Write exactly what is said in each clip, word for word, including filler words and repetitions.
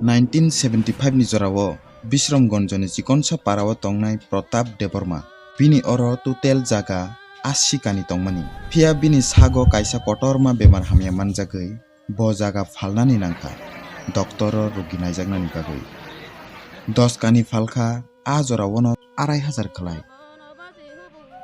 Nineteen seventy five ni jorao Bishramganj ni chikonsa parao tongnai Pratap Debbarma. Bini oro total jaga asi kani tongmani. Phiya bini sago kaisa kotorma bemar hamya manjagwi bo jaga phalnani nangkha, doctor o rogi naijaknani bagwi. Dos kani phalkha, a jorao no arai hajar khlai.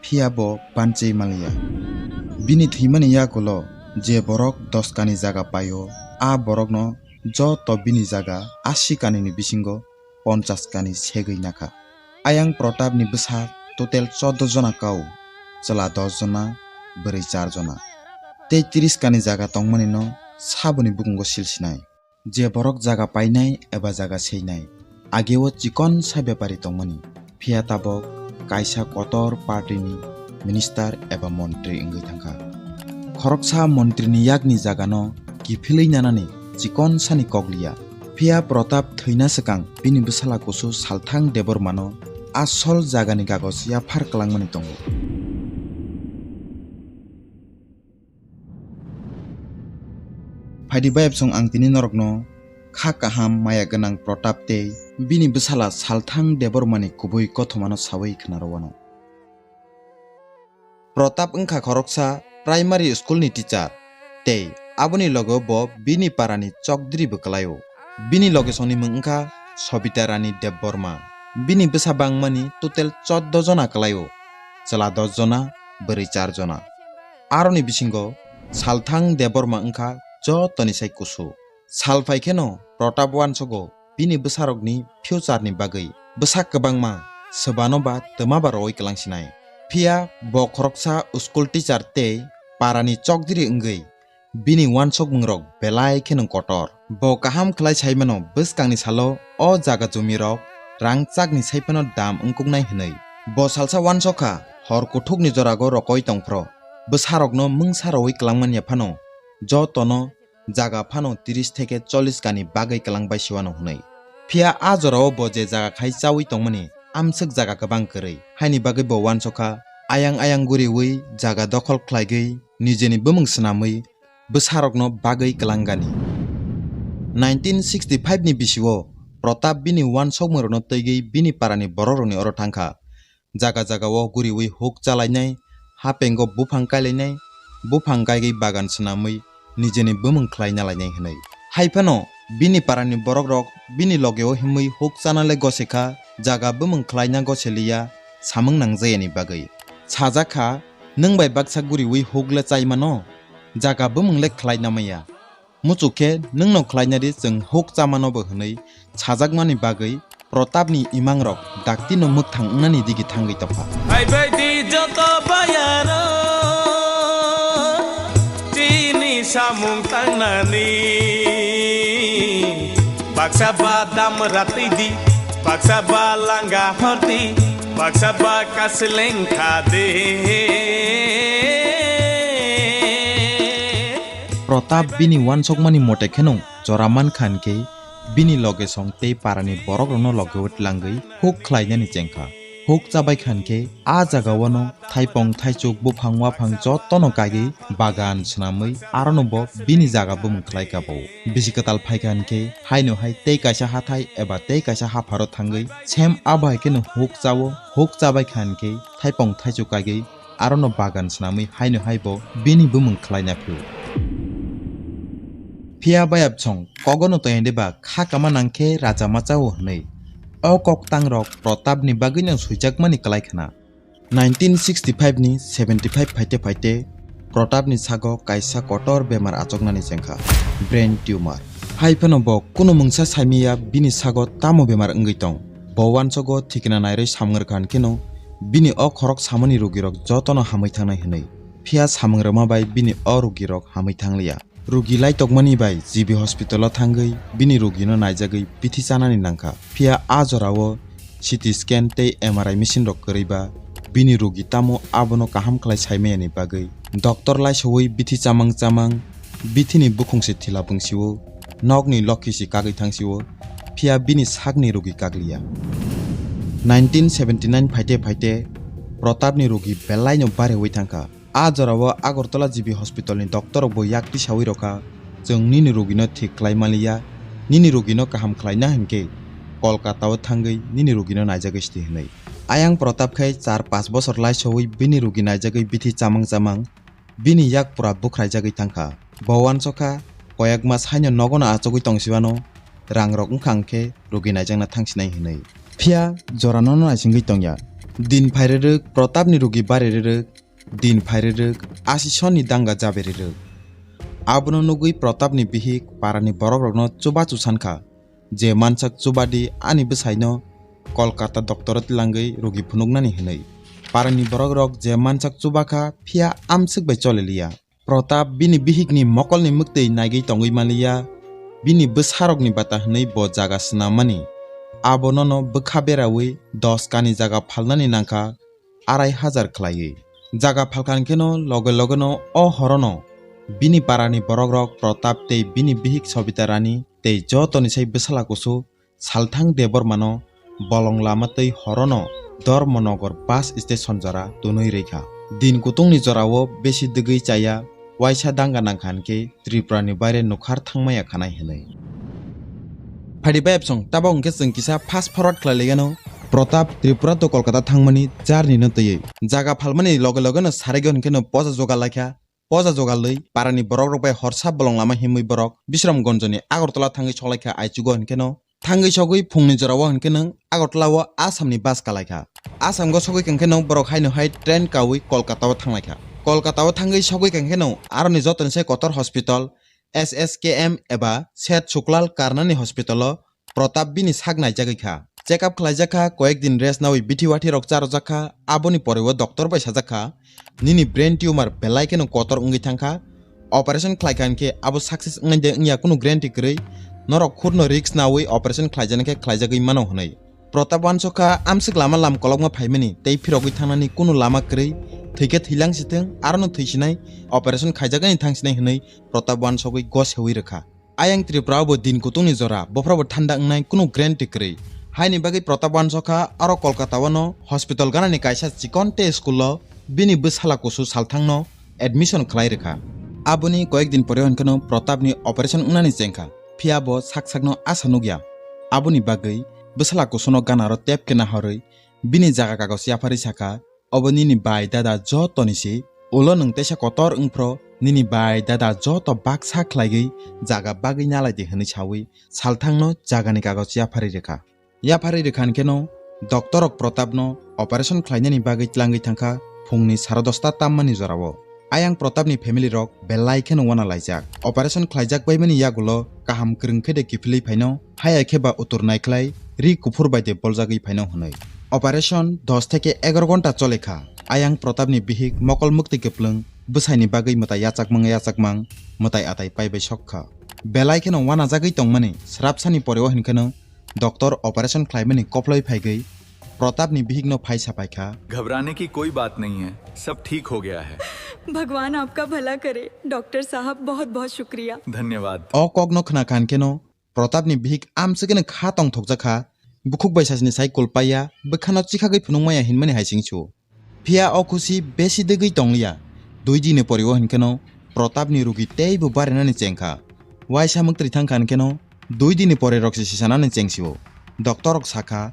Phiya bo banchwi manliya. Bini thwimani yagulo je borok dos kani jaga paio, a borokno joto bini jaga asi kanini bisingo ponchas kani segwi nakha. Ayang Pratap ni bwsa total chordo jona kau, chwla dos jona, bwrwi char jona. Tei tris kani jaga tongmani no saboni bukungo silsinai. Je borok jaga painai eba jaga seinai, ageo chikon sa bepari tongmani, phiya tabok kaisa kotor party ni minister eba montri wngwi thangkha. Khoroksa montri ni yakni jaga no kiphilwi nanani chikon sani kok liya. Phiya Pratap thwina swkang bini bwsala kusu Salthang Debbarma no asol jagani kagoj yaphar kwlangmani tongo. Phaidi bayapsong ang tini norokno kha kaham maya gwnang Pratap tei bini bwsala Salthang Debbarma ni kubui kothoma no sawi khna rw anw. Pratap wngkha khoroksa primary school ni teacher tei aboni loge bo bini para ni chokdiri bo kwlai o. Bini loge song ni mung wngkha Sobita Rani Debbarma. Bini bwsa bangmani total chordo jona kwlai o, chwla dos jona, bwrwi char jona. Aroni bisingo Salthang Debbarma wngkha jotoni sai kusu. Sal phai kheno Pratap uansogo bini bwsarokni future ni bagwi bwsa kwbangma swbano ba twma ba rwui kwlangsinai. Phiya bo khoroksa school teacher tei parani chokdiri wngwi bini uansukmungrok belai kheno kotor. Bo kaham khlai saimano bwskangni salo o jaga jumirok rangchakni saiphano dam wngkuknai hwnwi. Bo salsa uansukha hor kuthukni jorago rokoi tongphro bwsarokno mungsa rwui kwlangmanya phano jotono jaga phano tris theke chollis kani bagwi kwlangbai siwano hwnwi. Phiya a jorao bo je jaga khai chaui tongmani amswk jaga kwbang kwrwi, haini bagwi bo uansukha ayang ayang guriui jaga dokhol khlaigwi nijeni bumung swnamwi bwsarokno bagwi kwlanggani. Nineteen sixty five ni bisio Pratap bini uansukmungrokno twigwi bini parani borokrokni oro thangkha. Jaga jagao guriui huk chalainai, hapengo buphang kailainai, buphang kaigwi bagan swnamwi nijeni bumung khlaina lainai hwnwi. Haiphano bini parani borokrok bini logeo himwi huk chanale gosekha, jaga bumung khlaina goseliya samung nangjayani bagwi. Sajakha, "Nwng bai baksa guriui huk le chaimano, jaga bumung le khlaina maya. Muchuk khe nwngno khlaina di, chwng huk chamano bo," hwnwi sajakmani bagwi Pratapni imangrok daktino mwkthang wngnani digi thangwi tongkha. Hai bai di joto bayaro, chini samung tangnani. Baksa ba dam ratwi di, baksa ba langa horti, baksa ba kasleng kha de. Pratap bini uansukmani mote kheno jora mankha hinkhe bini loge song tei parani borokrokno loge o tlangwi huk khlainani chengkha. Huk chabai kha hinkhe a jagao no thaipong thaichuk buphang waphang jotono kaigwi bagan swnamwi arono bo bini jaga bumung khlaikha bo. Bisi kwtal phaikha hinkhe haino hai tei kaisa hathai eba tei kaisa hapharo thangwi sem abo hai kheno huk chao, huk chabai kha hinkhe thaipong thaichuk kaigwi arono bagan swnamwi haino hai bo bini bumung khlaina phio. Phiya bayapsong kogono toyende ba kha kama nangkhe raja machao hwnwi. O koktangrok Pratapni bagwino swijakmani kwlai khna. Nineteen sixty five ni seventy five phaite phaite Pratapni sago kaisa kotor bemar achoknani chengkha, brain tumor. Haiphano bo kunu mungsa saimiya bini sago tamo bemar wngwi tong. Bo uansogo thikna nairwi samwng rwkha hinkhe no bini o khorok samani rugirok jotono hamwi thangnai hwnwi. Phiya samwng rwma bai bini o rugirok hamwi thangliya. Rugi laitokmani bai G B hospital o thangwi bini rugino naijagwi bithi chanani nangkha. Phiya a jorao C T scan tei M R I machine rok kwrwi ba bini rugi tamo abono kaham khlai saimayani bagwi doctor laisowi bithi chamang chamang bithini bukhung se thila bwngsio, nokni lokhi se kagwi thangsio, phiya bini sakni rugi kagliya. Nineteen seventy nine phaite phaite Pratapni rugi belaino barewi thangkha. A jorao Agartala G B hospitalni doctorrokbo yak tisawi rokha, "Chwng nini rugino thik khlai manliya, nini rugino kaham khlaina hinkhe Kolkata o thangwi nini rugino naijagwi sidi hinwi. Ayang Pratap khai char panch bosor laisowi bini rugi naijagwi bithi chamang chamang bini yak pura bukhraijagwi thangkha. Bo uansukha koyek mas haino nogono achugwi tongsibano rangrok wngkha hinkhe rugi naijakna thangsinai hinwi. Phiya jorano no naisingwi tongya. Din phai rwrwk Pratapni rugi bari rwrwk, din phai rwrwk asisoni danga jabe rwrwk. Abono nugwi Pratapni bihik parani borokrokno chubachu sankha. Je mansak chubadi ani bwsaino Kolkata doctor-o twlangwi rugi phunuknani hinwi. Parani borokrok je mansak chubakha phiya amswk bai choliliya. Pratap bini bihikni mokolni mwktwi naigwi tongwi manliya, bini bwsarokni bata hinwi bo jaga swnammani. Abonono bwkha berawi dos kani jaga phalnani nangkha arai hajar khlaiwi. Jaga phalkha hinkheno loge logeno o horono bini parani borokrok Pratap tei bini bihik Sobita Rani tei jotoni sai bwsala kusu Salthang Debbarmano bolong lama tei horono Dharmanagar bus station jora tunwi rwkha. Din kutungni jorao besi dwgwi chaya, waisa danga nangkha hinkhe Tripurani baire nukhar thangmaya khanai hinwi. Phaidi bai absong, tabok hinkhe chwng kisa fast forward khlai laigano. Pratap Tripura to Kolkata thangmani journey no twiwi jaga phalmani loge logeno sarigwi hinkheno poja joga laikha. Poja jogalwi parani borokrok bai horsa bolong lama himwi borok Bisramganjoni Agartala thangwi solaikha aichugo hinkheno. Thangwi sogwi phungni jorao hinkheno Agartala o Assamni bus kalaikha. Assamgo sogwi hinkheno borok haino hai train kawi Kolkata o thanglaikha. Kolkata o thangwi sogwi hinkheno aroni jotoni sai kotor hospital S S K M eba Seth Suklal Karnani hospital o Pratap bini sak naijagwi kha. Check up khlaijak kha, koyek din rest nawi bithi wathi rok charwjak kha, aboni pore o doctor bai sajak kha, "Nini brain tumor belai kheno kotor wngwi thang kha, operation khlai kha hinkhe abo success wngnai de wngya kunu guarantee kwrwi, norok khurno risk nawi operation khlaijaknai khe khlaijagwi mano," hwnwi. Pratap uansuk kha, amswk lama lam kolokma phaimani tei phirogwi thangnani kunu lama kwrwi, thwikhe thwilang sithwng, arono thwisinai operation khaijaknani thangsinai hwnwi Pratap uansugwi gosewi rwkha. Ayang Tripura o bo din kutungni jora, bophra bo thanda wngnai kunu guarantee kwrwi. Haini bagwi Pratap uansukha aro Kolkata o no hospital ganani kaisa chikon tei school o bini bwsala kusu salthangno admission khlai rwkha. Aboni koyek din pore hinkheno Pratap ni operation wngnani chengkha, phiya bo sak sakno asa nukya. Aboni bagwi bwsala kusuno ganaro tep khe nahorwi bini jaga kagoj yapharwi sakha, "Obo nini bai dada jotoni se, ulo nwng teisa kotor wngphro, nini bai dada joto baksa khlaiwi jaga bagwi nalai di," hwnwi sawi salthangno jagani kagoj yapharwi rwkha. Yapharwi rwkha hinkheno doctor rok Pratapno operation khlainani bagwi tlangwi thangkha phungni sare dosta tammani jorao. Ayang Pratapni family rok belai kheno uana laijak. Operation khlaijak baimani yagulo kaham kwrwng khe de kiphilwi phaino, haya khe ba utur naikhlai ri kuphur bai de boljagwi phaino hwnwi. Operation dos theke egaro ghonta chole kha. Ayang Pratapni bihik mokol mwktwi kwplwng, bwsaini bagwi mwtai yachakmang yachakmang, mwtai atai paibai sok kha. Belai kheno uanajagwi tongmani srapsani pore o hinkheno doctor operation khlaimani koploi phaigwi Pratapni bihikno phai sapai kha. घबराने की कोई बात नहीं है, सब ठीक हो गया है। भगवान आपका भला करे, डॉक्टर साहब, बहुत बहुत शुक्रिया। धन्यवाद। O kokno khna kha hinkheno Pratapni bihik amswkeno kha tongthokjak kha, bukhuk bai sasini sai kul paiya, bwkhano chikhagwi phunukmaya hinmani hai singsu. Phiya o khusi besi degwi tongliya. Dui dini pore o hinkheno Pratapni rugi teibo barinani chengkha. Waisa mwktwi thangkha hinkheno dui dini pore rok se sisanani chengsio. Doctor rok sakha,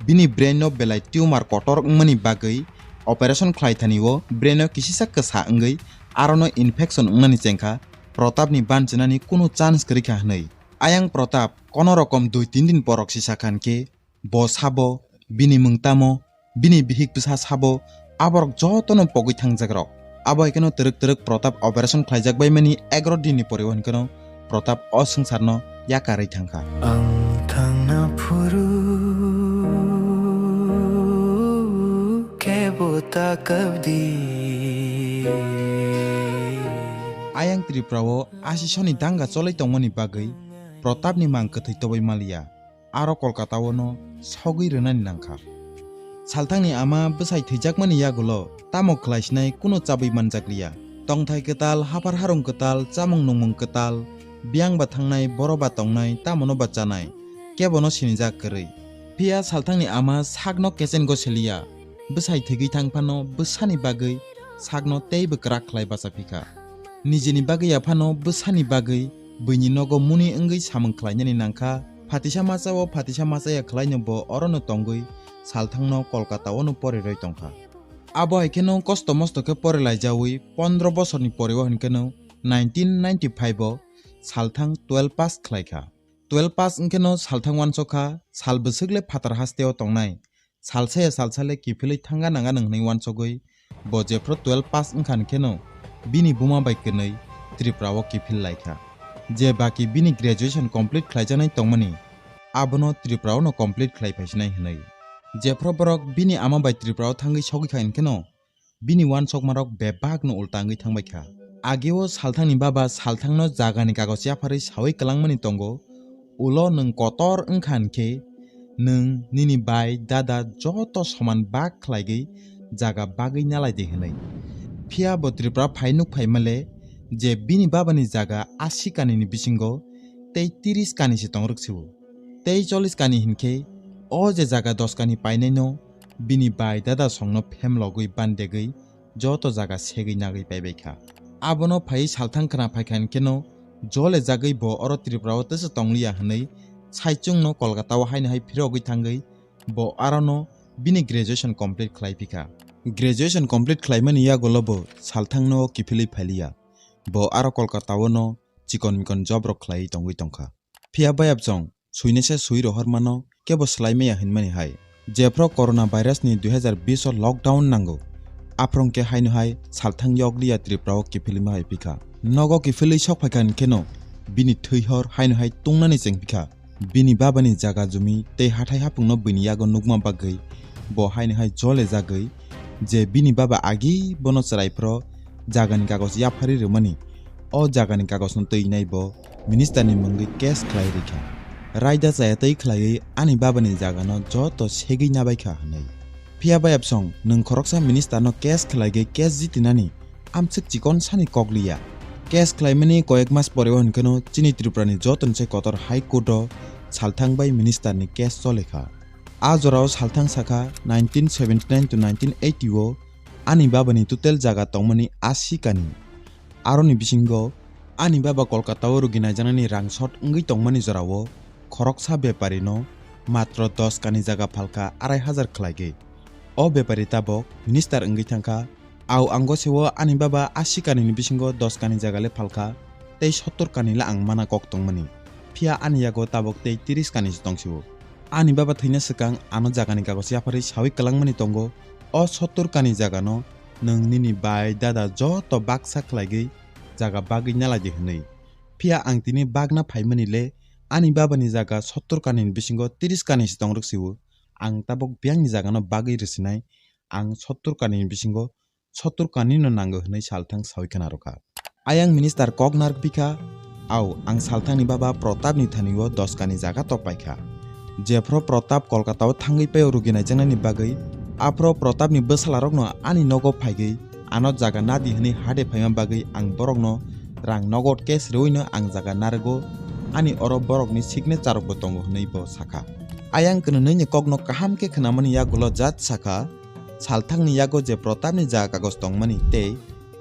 bini brain no belai tumor kotor wngmani bagwi operation khlai thani o brain no kisisa kwsa wngwi arono infection wngnani chengkha, Pratapni banchinani kunu chance kwrwi kha hwnwi. Ayang Pratap kono rokom dui tin din porok sisa khan khe bo sabo, bini mwng tamo, bini bihik bwsa sabo, aborok jotono pogwi thangjakrok. Abo hai kheno twrwk twrwk Pratap operation khlaijak baimani egaro dinni pore o hinkheno Pratap o swngcharno yakarwi thangkha. Ang thangna phuru kebo ta kabdi. Ayang Tripura o asisoni danga cholwi tongmani bagwi Pratapni mang kwthwi tobwi maliya, aro Kolkata o no sogwi rwnani nangkha. Salthangni ama bwsai thwijakmani yagulo tamo khlai sinai kunu chabwi manjakliya. Tongthai kwtal, haphar harung kwtal, chamung nungmung kwtal, biyang ba thangnai, boro ba tongnai, tamono ba chanai, kebono sinijak kwrwi. Phiya salthangni ama sakno kechengo seliya, bwsai thwigwi thang phano bwsani bagwi sakno teibo kwrak khlai bacha phikha. Nijini bagwi ya phano bwsani bagwi Buini nogo muni wngwi samung khlainani nangkha, phatisa masa o phatisa masa ya khlaino bo orono tongwi Salthangno Kolkata o no poriroi tongkha. Abo hai kheno kosto mosto khe porilaijawi pondro bosorni pore o hinkheno nineteen ninety-five o Salthang twelve pass khlaikha. Twelve pass wngkheno Salthang wansokha, sal bwswk le phatar haste o tongnai, salsa ya salsa le kiphilwi thangga nangga nang hwnwi wansogwi bo jephru twelve pass wngkha hinkheno bini buma bai kwnwi Tripura o kiphil laikha. Je baki bini graduation complete khlaijaknai tongmani, abono Tripura o no complete khlai phaisinai hwnwi. Jephru borok bini ama bai Tripura o thangwi sogwi kha hinkheno bini wansokmarok bebakno ulta wngwi thangbai kha. Ageo Salthangni baba Salthangno jagani kagoj yapharwi sawi kwlangmani tongo, ulo nwng kotor wngkha hinkhe nwng nini bai dada joto soman bak khlaigwi jaga bagwi nalai di hwnwi. Phiya bo Tripura phai nuk phaimale je bini babani jaga asi kanini bisingo tei tiris kani se tong rwk si-o. Tei chollis kani hinkhe o je jaga dos kani painaino bini bai dada songno phemlogwi bandegwi joto jaga segwi nagwi paibai kha. Abono phaiwi Salthang khna phaikha hinkheno jole jagwi bo oro Tripura o tesa tongliya hwnwi saichungno Kolkata o haino hai phirogwi thangwi bo arono bini graduation complete khlai phikha. Graduation complete khlaimani yagulo bo Salthangno kiphilwi phailiya. Bo aro Kolkata o no chikon mikon job rok khlaiwi tongwi tongkha. Phiya bayapchong suinese sui rohor mano kebo swlai maya hinmani hai. Jephru corona virus ni dui hazar bish o lockdown nango, aphrom khe haino hai Salthang yokliya Tripura o kiphilwi ma hai phikha. Nogo kiphilwi sok phaikha hinkheno bini thwi hor haino hai tungnani cheng phikha. Bini babani jaga jumi tei hathai haphungno buini yago nukma bagwi bo haino hai jole jagwi je bini baba agi bono chwrai phro jagani kagoj yapharwi rwmani, o jagani kagojno twinai bo ministerni mungwi case khlai rikha. Raida chaya twi khlaiwi ani babani jagano joto segwi nabaikha hwnwi. Phiya bayapsong nwng khoroksa ministerno case khlaigwi case jitinani amswk chikon sani kok liya. Case khlaimani koyek mas pore o hinkheno chini Tripurani joto ni se kotor High Court o Salthang bai ministerni case cholekha. A jorao Salthang sakha, nineteen seventy-nine to nineteen eighty o ani babani total jaga tongmani asi kani. Aroni bisingo ani baba Kolkata o rugi naijaknani rang short wngwi tongmani jorao khoroksa beparino matro dos kani jaga phalkha arai hajar khlaigwi. O bepari tabok minister wngwi thangkha. Au ango se-o ani baba asi kanini bisingo dos kani jaga le phalkha, tei sottor kani le ang mana kok tongmani. Phiya ani yago tabok tei tiris kani se tongsio. Ani baba thwina swkang ano jagani kagoj yapharwi sawi kwlangmani tongo, o sottor kani jagano nwng nini bai dada joto baksa khlaigwi jaga bagwi nalai di hwnwi. Phiya ang tini bagna phaimani le ani babani jaga sottor kanini bisingo tiris kani se tongrwk sio. Ang tabok biyangni jagano bagwi rwsinai, ang sottor kanini bisingo sottor kanino nango hwnwi Salthang sawi khna rwkha. Ayang minister kok narwk pikha, au ang Salthangni baba Pratapni thanio dos kani jaga tok paikha. Jephru Pratap Kolkata o thangwi paio rugi naijaknani bagwi, aphru Pratapni bwsalarokno ani nogo phaigwi ano jaga nadi hwnwi hade phaima bagwi ang borokno rang nogot cash rwino ang jaga narwgo, ani oro borokni signature rokbo tongo hwnwi bo sakha. Ayang kwnwi nini kokno kaham khe khnamani yagulo judge sakha, Salthangni yago je Pratapni jaga kagoj tongmani tei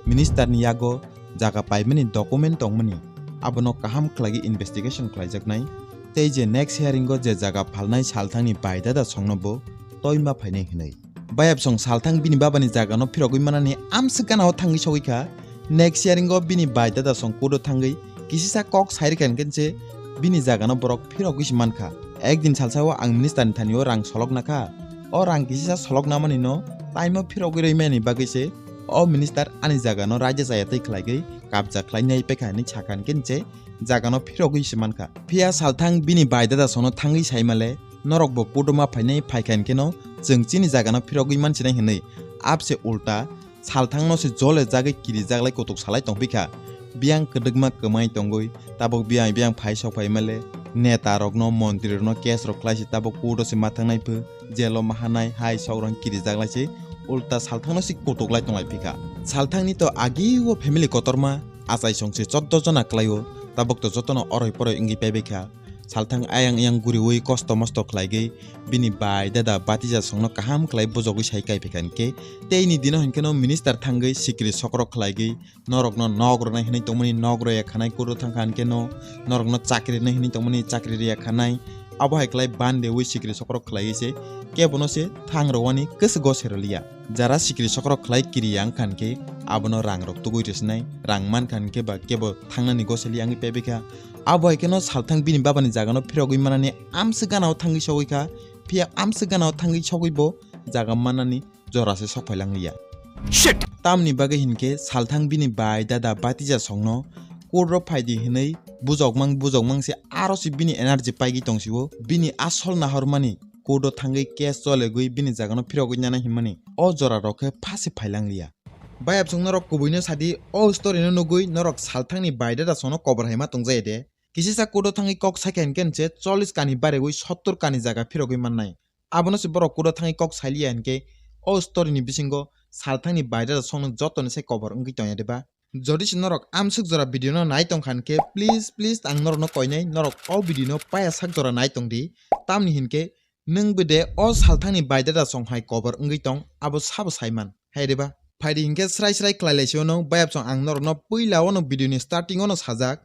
ministerni yago jaga paimani document tongmani, abono kaham khlaiwi investigation khlaijaknai, tei je next hearing o je jaga phalnai Salthangni bai dada songno bo toima phainai hwnwi. Bayapsong Salthang bini babani jagano phirogwi manani amswk ganao thangwi sogwi kha. Next hearing o bini bai dada song court o thangwi kisisa kok sai rikha hinkhe se bini jagano borok phirogwi se mankha. Ekdin salsa o ang minister ni thani o rang solok nakha. O rang kisisa solok namani no time o phirogwi rwi mani bagwi se o minister ani jagano raida chaya twi khlaigwi kabja khlainai paikha hinwi sakha hinkhe se jagano phirogwi se mankha. Phiya Salthang bini bai dada songno thangwi saimale norokbo court o ma phainai phaikha hinkheno chwng chini jagano phirogwi mansinai hinwi abse ulta Salthangno se jole jagwi kirijaklai kutuk salai tongpikha. Biyang kwdwkma kwmai tongwi tabok biyang biyang phai sok phaimale neta rokno montri rokno case rok khlaisi tabok court o se ma thangnai phu, jail o ma hanai hai sok rok kirijaklai se ulta Salthangno se kutuk lai tonglai phikha. Salthangni to agi o family kotorma achai song se choddo jona kwlaio, tabok to jotono oroi poroi wngwi paibaikha. Salthang ayang ayang guriwi kosto mosto khlaigwi bini bai dada batija songno kaham khlai bujogwi sai kaiphikha hinkhe, teini dino hinkheno minister thangwi sikri sokrok khlaigwi norokno nok rwnai hinwi tongmani nok rwya khanai, court-o thangkha hinkheno norokno chakri rwnai hinwi tongmani chakri rwya khanai. Abo hai khlai bandewi sikri sokrok khlaiwi se kebono se thang rwani kwswgo serwliya. Jara sikri sokrok khlai kiriya wngkha hinkhe abono rang rok tugui rwsnai, rang mankha hinkhe ba kebo thangnani gosali wngwi pebikha. Abo hai kheno Salthang bini babani jagano phirogwi manani amswk ganao thangwi sogwi kha, phiya amswk ganao thangwi sogwi bo jaga manani jora se sok phai langliya. Tamni bagwi hinkhe Salthang bini bai dada batija songno court-o phaidi hinwi bujokmang bujokmang se aro se bini energy paigwi tongsio, bini asol nahormani court-o thangwi case cholegwi bini jagano phirogwi nana hinmani o jora rok khe phase phai langliya. Bayapsong norok kubuino sadi, o story no nugwi norok Salthangni bai dada songno kobor hai ma tongjaya de? Kisisa court-o thangwi kok saikha hinkhe se chollish kani baregwi sottor kani jaga phirogwi mannai. Abono se borok court-o thangwi kok sailiya hinkhe o story ni bisingo Salthangni bai dada songno jotoni sai kobor wngwi tongya de ba? Jodi se norok amswk jora video no nai tongkha hinkhe please, please ang norokno koinai norok o video no paya sak jora nai tongdi. Tamni hinkhe nwng bo de o Salthangni bai dada song hai kobor wngwi tong, abo sabo saiman, hai de ba? Phaidi hinkhe srai srai khlai lai se ono, bayapsong ang norokno puila ono video ni starting ono sajak,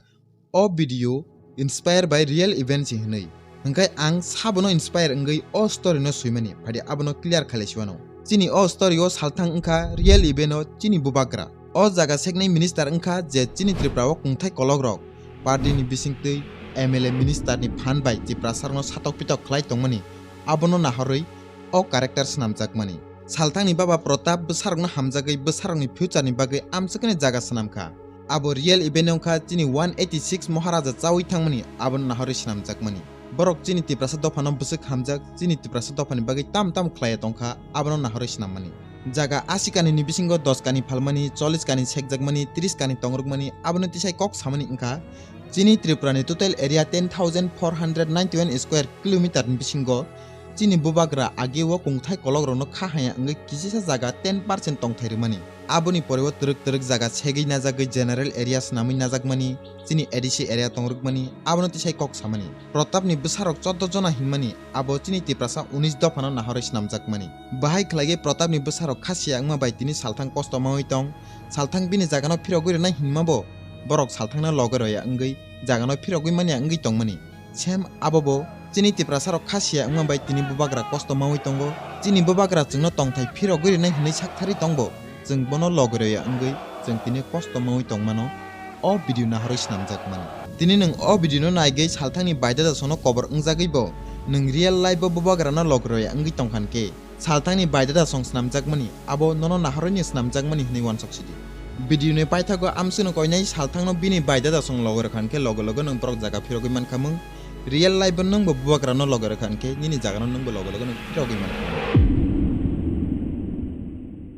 o video inspire by real event se hinwi. Hwnkhe ang sabono inspire wngwi o story no swimani, phaidi abono clear khlai se wano. Chini o story o Salthang wngkha real event o chini bubagra. O jaga seknai minister wngkha je chini Tripura o kungthai kolok rok party ni bisingtwi M L A minister ni phan bai Tiprasa rokno satok pitok khlai tongmani, abono nahorwi o character swnamjakmani. Salthangni baba Pratap bwsarokno hamjagwi bwsarokni future ni bagwi amswkni jaga swnamkha. Abo real event wngkha chini one eighty six Maharaja chaui thangmani, abono nahorwi swnamjakmani. Borok chini Tiprasa dophano bwswk hamjak, chini Tiprasa dophani bagwi tam tam khlaiya tongkha, abono nahorwi swnammani. Jaga asi kani ni bisingo dos kani phalmani, chollish kani sekjakmani, tris kani tongrwkmani, abono tisai kok samani wngkha. Chini Tripura ni total area ten thousand four hundred ninety one square kilometer ni bisingo chini bubagra age o kungthai kolok rokno kha haya wngwi kisisa jaga ten percent tongthai rwmani. Aboni pore o twrwk twrwk jaga segwi najagwi general area swnamwi najakmani, chini A D C area tongrwkmani, abono tisai kok samani. Pratapni bwsarok chordo jona hinmani, abo chini Tiprasa unis dophano nahorwi swnamjakmani. Bahai khlaigwi Pratapni bwsarok khasiya wngma bai tini Salthang kosto maui tong, Salthang bini jagano phirogwi rwnai hinma bo, borok Salthangno loge roya wngwi jagano phirogwi manya wngwi tongmani. Sem abo bo chini Tiprasa rok khasiya wngma bai tini bubagra kosto maui tongo. Chini bubagra chwngno tongthai phirogwi rwnai hinwi sakthari tongbo, chwng bono loge roya wngwi chwng tini kosto maui tongmano o video nahorwi swnamjakmani. Tini nwng o video no naigwi Salthangni bai dada songno kobor wngjagwi bo nwng real life o bubagrano loge roya wngwi tongkha hinkhe, Salthangni bai dada song swnamjakmani, abo nono nahorwi ni swnamjakmani hinwi uansuk sidi. Video ni paithago amswkno koinai Salthangno bini bai dada song loge rwkha hinkhe loge loge nwng borok jaga phirogwi mankha mwng. Real life o nwngbo bubagrano loge rwkha hinkhe nini jagano nwngbo loge loge nwng phirogwi mankha.